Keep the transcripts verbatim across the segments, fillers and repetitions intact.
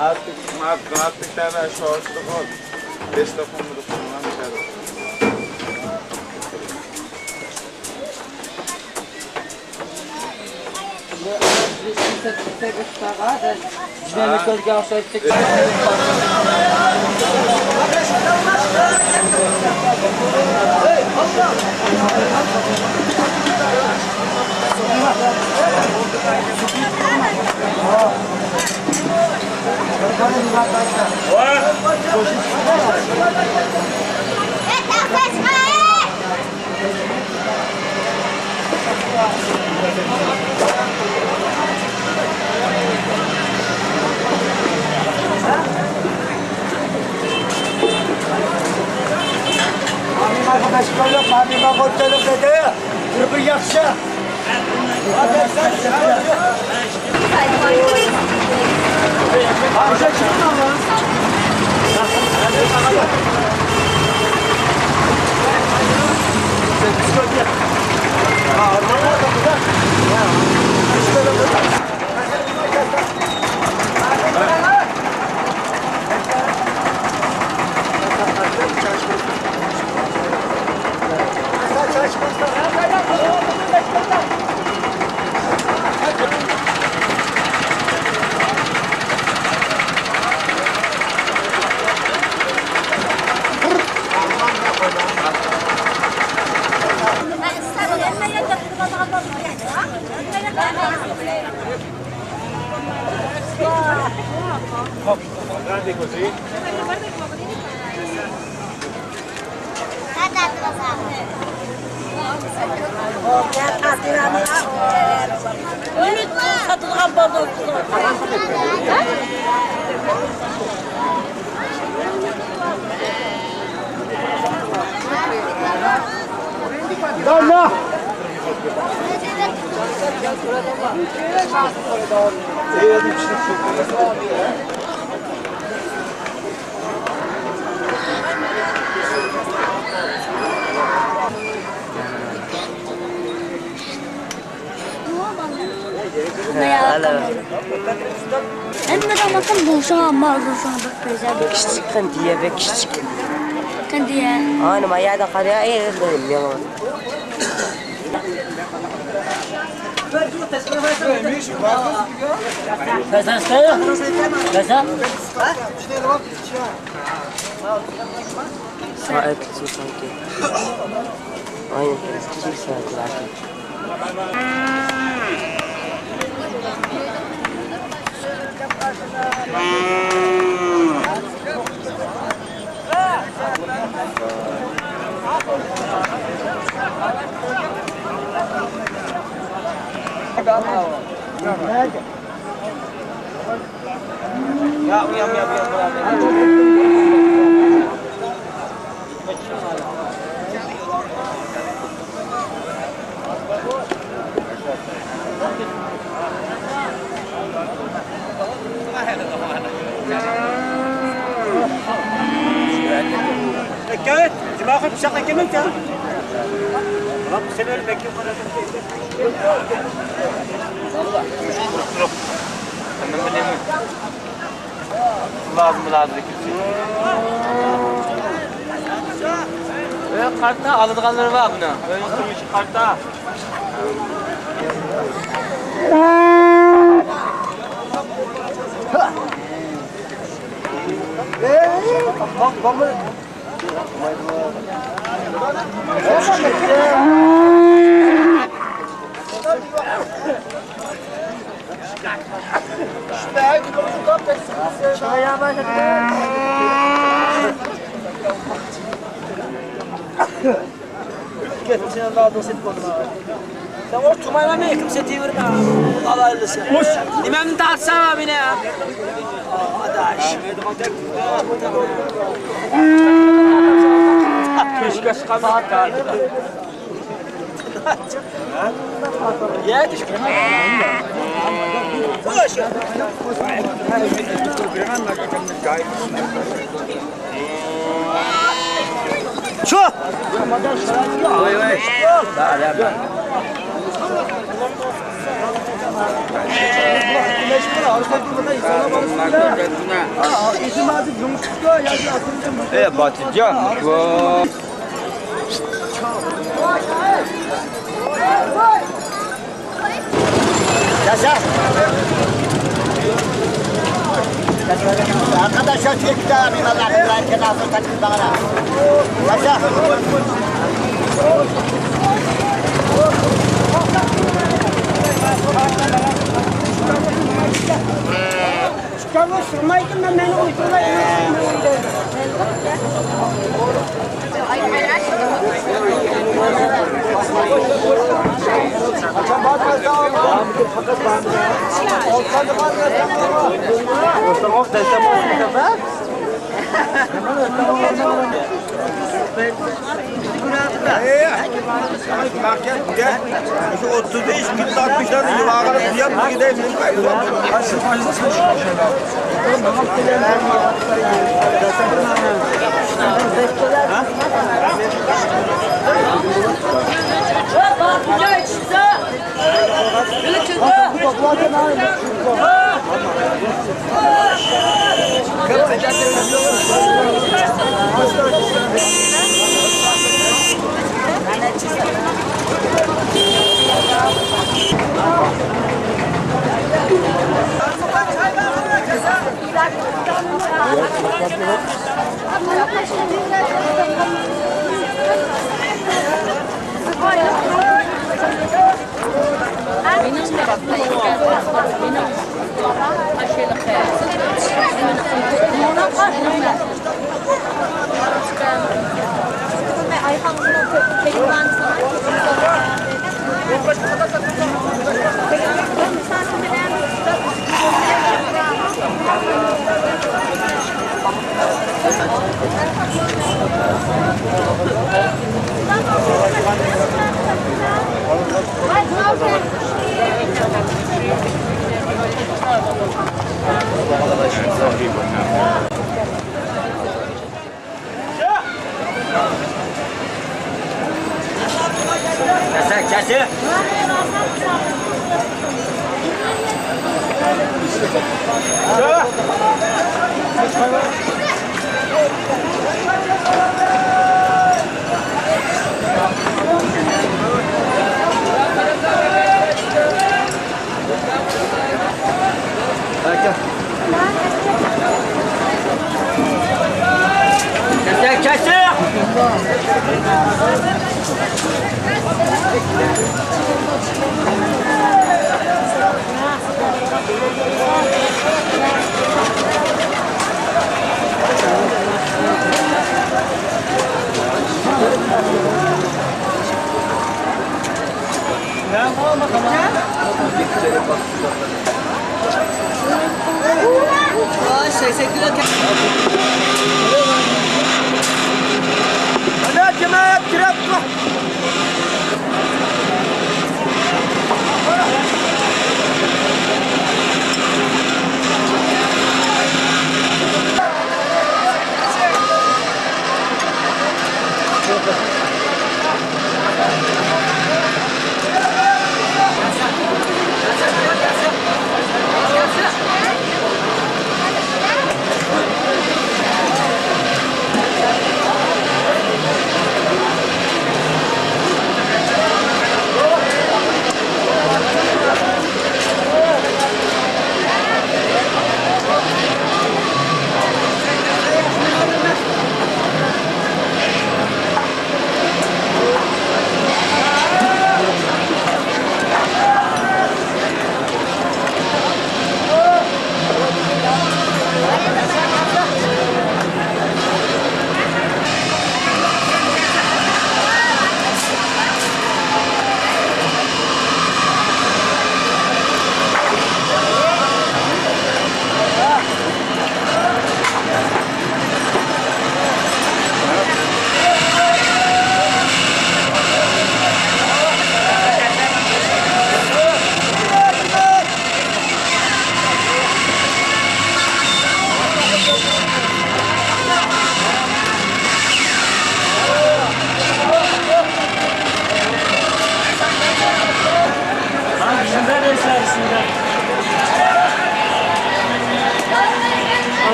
Artık, artık, artık, hemen şu ortada koy. Beş dakika olmadı, tamam, içeri. ماۋۇ ماڭا قوشۇلۇپ، ماۋۇ ماڭا قوشۇلۇپ دېدى. بىر-بىر ياخشى. ئۈمىد ساتىدىغان بولدۇم. ھەممىدىن بولسا، ئەمما ئۇزۇن بەك كىچىك، قېنى دېيە، بەك كىچىك. قېنى دېيە. ئانا، ما يەردە قارىيا، ئەي، مېڭە. سائەت كىچىك سانكى. ئاينى كىچىك سائەت. لازىم، لازىم. ئۆي قارتا، ئالىدىغانلىرى بار بۇنىڭ. ئۆينىڭ تۇرمۇشى قارتا. سەن ئۇ تۇمايلارنى ھېكىم سېتىۋېرمە. ئۇ ئالايلىسى. نېمەمنى تارتساڭ مېنى. ئاداش. كۆشكە چىقارماقتا. شۇ! ئە، باتىجان، ۋاي. ياشا. ئارقىدا شۇ تېكىستە مېھمانلار كېلىپ، كېلىپ تەكلىپ بەرگەن. ياشا. ئىككىمىز سىغمايدۇ، مەن مېنى ئۇيقۇلار. مۇشۇ ئوتتۇزدا ئىككى يۈز ئاتمىشلارنى يىغارغىلى قويۇپ، بىزگە دەيمىز.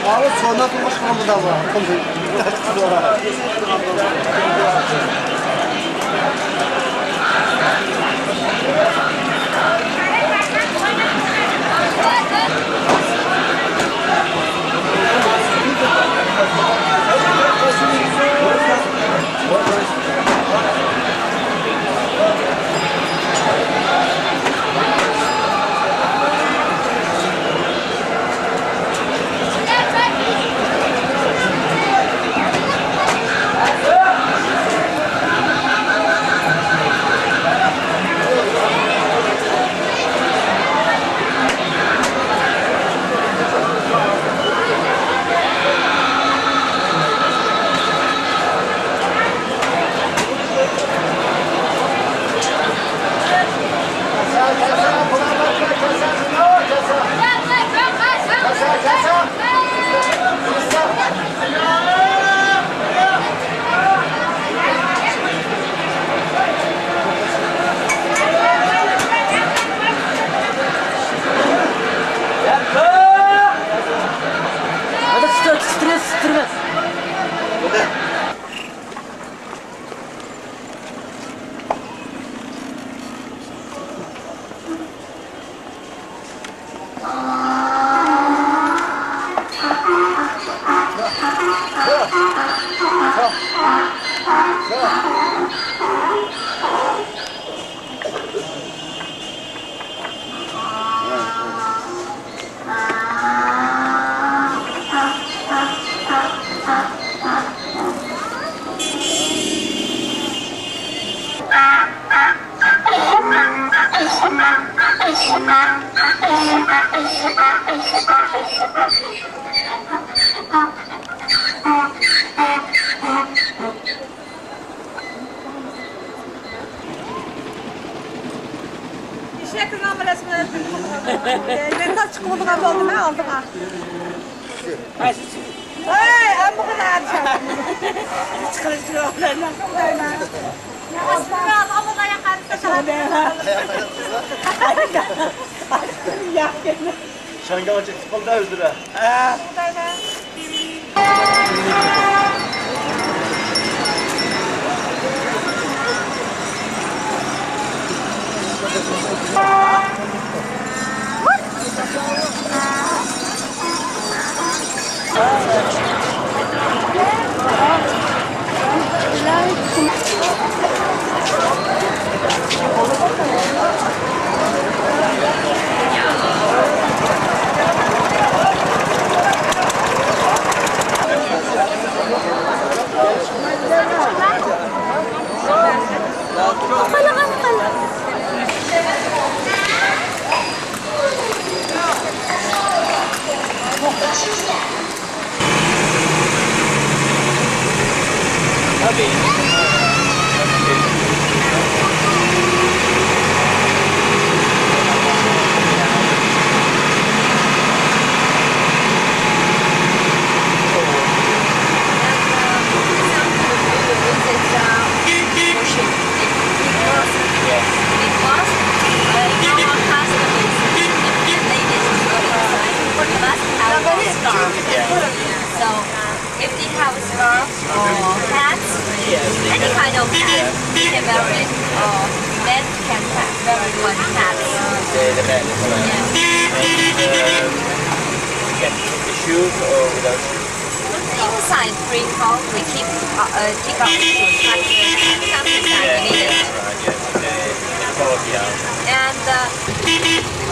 Abi, sonra tutmuş mu bu da var? ئېشەكنىڭ رەسىمى. مەن تاز چىقىۋالىدىغان بولدۇم ھە ئالدىغا. ھەي، ئەمما بۇنى ئەرشەم. چىقىرىپ چىقىرىپ. شاڭگال چېتىپ قالدى ئۆزلىرى. So, if they have scarves or hats, any kind of hats, they can wear it, or men can ha- wear it on hats. The, the men. Yeah. And, uh, you can put the shoes or without shoes. Inside free call, we keep, uh, uh, take out the shoes, but, uh, sometimes we need it. And, uh,